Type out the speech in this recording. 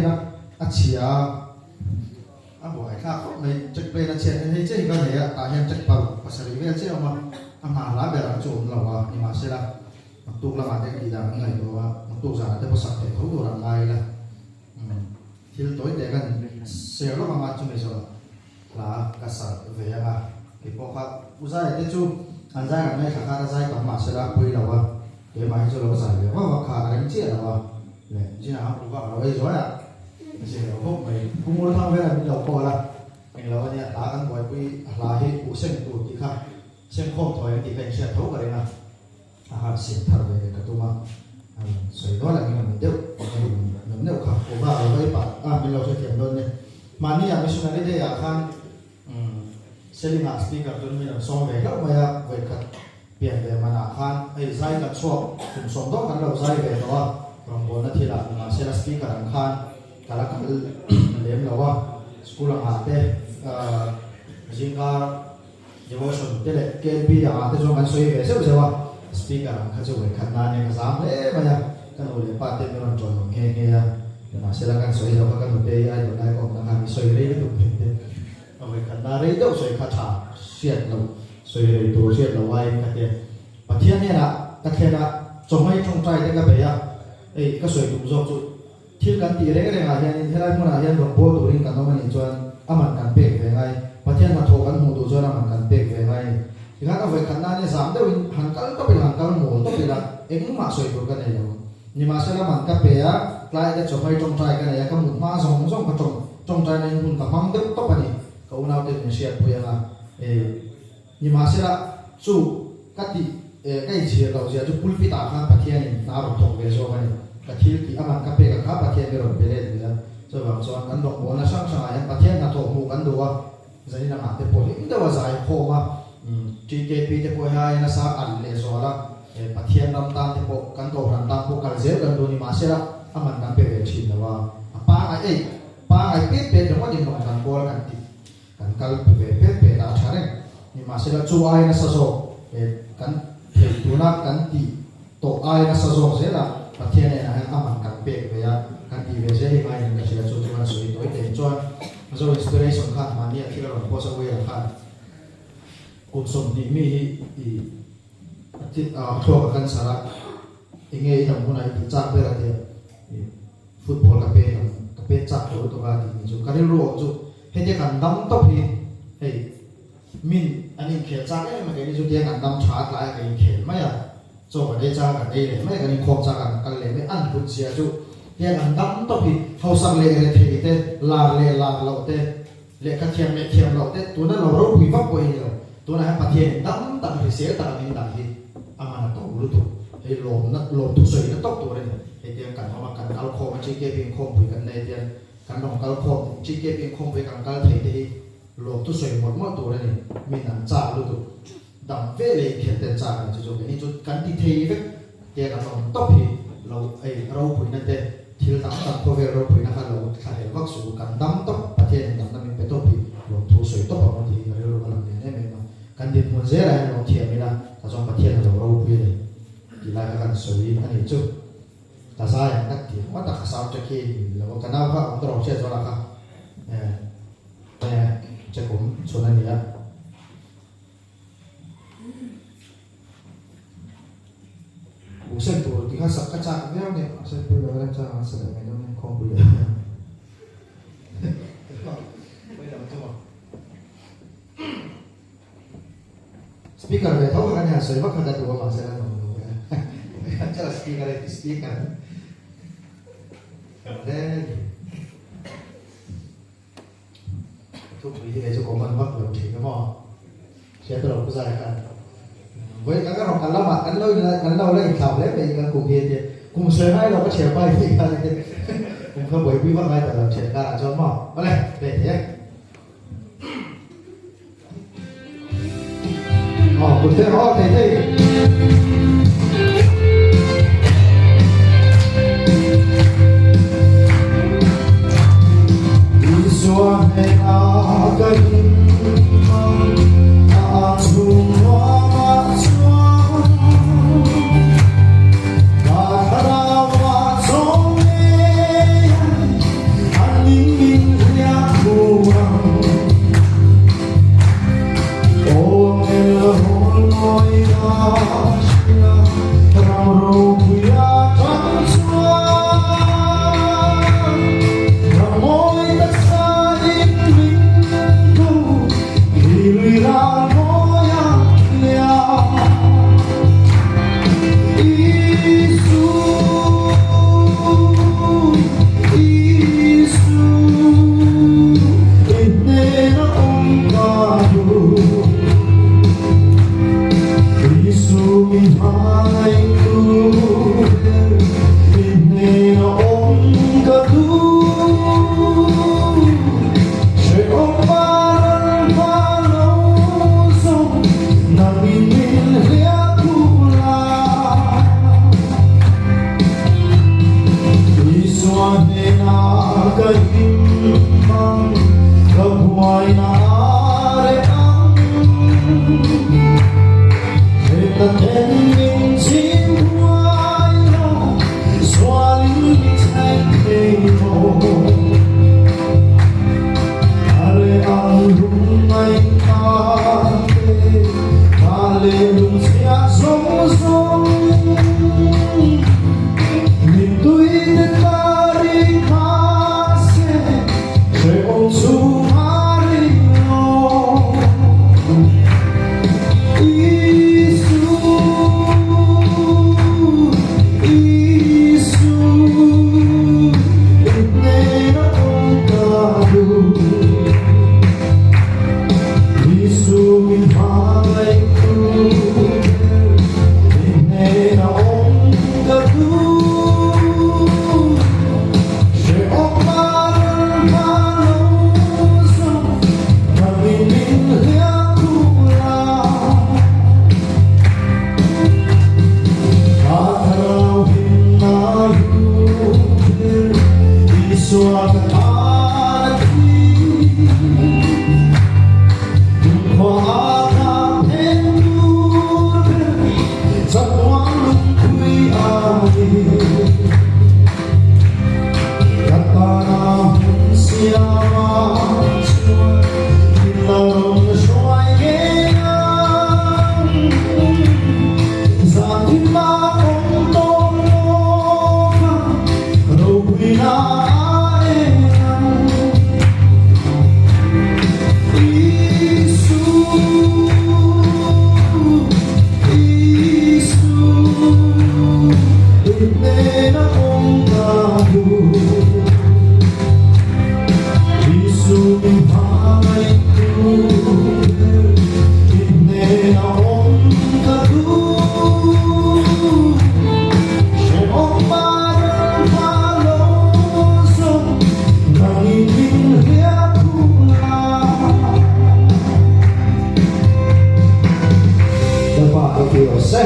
plane a a chhia a, a buai thlak khawp mai. Check plane a chhiat hian hei chiah hi ka nei a, tah hian check paruk pasarih vel chiah a awm a, a nghahla berah chu a awm lo a, nimahsela naktuk lamah te ka tih dan an ngaihtuah a, naktuk zanah te pawh sak theih tho tur an ngai ila. Thil tawi te kan share lawk anga chumi zawhah hla ka sa ve anga kei pawh kha u Zaia te chu an zai kan ngaithla khan a zai tam mahsela a pui lo a, keimah hi chu lo zai ve vak vak kha a rem chiah lo a, leh Gina khan pui vak lo ei zuai a, a zir lo khawp mai. Pu Ngurthang vela min lo call a, englo ania hla kan buaipui a hla hi uh seng tur tih kha sengkhawm thawi an tih kha inhriat tho ka ring a. A han siam thar ve leh ka tum a, a rawn sawi nual ang in a ni deuh ka duh neuh neuh kha aw bak lo vai pah a min lo hrethiam dawn nia. Mahni ah missionary day ah khan Seling ah speaker chu min rawn sawm ve hlauh mai a, vawikhat pian ve man ah khan hei zai kan chhuak kum sawm dawk kan lo zai ve tawh a, rawngbawlna thil ah nimahsela speaker ang khan ka la kal lem lo a, school ang ah te zingkar Devotion te leh KNP ah te chuan kan sawi ve zeuh zeuh a, speaker ang kha chu vawikhat nan hian ka zam hle mai a, ka nu leh pa te min rawn ṭawn awm nghe nghe a, nimahsela kan sawi zo kha ka nute hi idol lai ka awmna khan mi sawi rei lutuk mai te, ka vawikhat na rei deuh sawi kha ṭha hriat loh, sawi rei tur hriat loh aiin ka tia, Pathian hnenah ka thlen a, chawhmei ṭawngṭai te ka bei a, hei ka sawi tum zawk chu Thil kan tih reng rengah hianin helai hmunah hian rawn bawl turin kan awm a nih chuan a man kan pek ve ngai. Pathian hnathawh kan hmuh duh chuan a man kan pek ve ngai a ni. Tikhan a vawikhat nan hi zam deuhin han kal tawp ila, han kal mawl tawp ila, engmah sawi tur ka nei lo. Nimahsela man ka pe a, tlai te chawhmai tawngtai ka nei a, ka mut hma zawng zawng ka tawng tawngtai nain hun ka hmang deuh tawp a ni. Ka unaute min hriatpui anga e. Nimahsela chu ka tih eh ka inchhir loh zia chu pulpit ah khan Pathianin hna rawn thawk ve zawk a ni. Ka thil tih aman ka pek a kha Pathian hi rawn pe let ve a. Chuvang chuan kan rawngbawlna hrang hrangah hian Pathian hnathawh hmuh kan duh a, zanin angah te pawh hlim deuh a zai khawm a, TKP te pawh hi a nasa alh leh zual a, Pathian ram tan te pawh kan kohhran tan pawh kal zel kan duh a ni. Mahsela aman kan pe ve thin lo a, a pangai ei pangai pet pet ringawt in rawn kan bawl kan ti. Kan kal ve pet pet a, a tha reng. Nimahsela chu ai nasa zawk eh kan thei tuna kan tih tawh ai nasa zawk zela Pathian enah hian a man kan pek ve a, kan tih ve zel hi ngaiin ka hria chu chu kan sawi tawi teh chuan Zo Inspiration khan mahni a thil a rawn post a Whale khan kum 20 mi hi i a thil a thluak a cancer a enge i dam hunah i tih chak ber a tia i Football ka pet ang, ka pet chak tawh lutuk a tih ni chu ka rilru awm chu hetia kan dam tawp hi hei min an inkhel chak em em a keini chu tia kan dam tha a tlai a ka inkhel mai a, chaw kan ei chak a kan ei leh mai a kan inkhawm chak a kan kal leh mai an hlut zia chu tia kan dam tawp hi hausak leh rethei te lar leh lar loh te lehkha thiam leh thiam loh te tuna lo ropui vak pawh hi ni lo tunah hian Pathianin dam tak hrisel tak a min dah hi a man a to lutuk hei lawmna lawmthu sawina tawp tur a ni. Hetiang kan awm a, kan kal khawm a, TKP inkhawmpui kan nei tiang kan rawn kal khawm, TKP inkhawmpui kan kal thei te hi lawmthu sawi mawlh mawlh tur a ni, min an chak lutuk, dam ve leh inkhel ten chak a ni chu chu keini chu kan ti thei vek tiang an awm tawp hi lo ei ropuina te thil dang dang khawvel ropuina kha lo thlahlel vak suh u, kan dam tawp Pathian in damna min pe tawp hi lawmthu sawi tawp ang aw tih hi ka rilru ka lang lian em em a, kan dinhmun zelah hian lawm thiam ila ka chuan Pathian a lo ropui a ni. Ti lai kha kan sawi a nih chu. Ka zai ang ka ti ringawt a, ka sound check hi lo a, ka nau kha awm ta rawh hriat zawlah kha eh check awm chhun a ni a. Buhsen tur ti kha sak ka chak viau nia, mahse pui lo remchang ang sa leh mai dawn nia, khawmpui leh mai ang. Pui lo chu maw. Speaker ve tho kha kan hian sawi vak kha ka duh a mahse la nuam lo ve a. Chala speaker e ti speaker. Kan le ni. Thupui hi kei chu common vak lo thin a maw. Hriat lo pu zai khan. Voi kan rawng kan lamah kan lo kan lo la inthlau hle mai kan kum hi tia. Kum sawi ngai lo ka thian pa hi khan tia. Kum kha buaipui vak ngai ta lo thian karah chuan maw. Awle, ve thei e. Ờ, kut te ho thei thei. Isua hnena ka him a chhung nuamah chuan ka thlarau a chawm ngei. ka him ang, ka buaina reh ang. Heta ten min chim buai lo, sualin mi thleng thei lo. A reh ang lungngaihna te, ka leh lungchhia zawng zawng. Mittui te ta ring mahse, hrehawm chu a ring lo. Isu, Isu, i hnena awm ka duh. Isu min hmangaih tu ber, i hnena awm ka duh. Hrehawm a ral hma lo zawng, nangin min hliah khuh la. Ka thlarau himna hlu ber, Isua ka tan a thi. Lalpa ropui rawh se.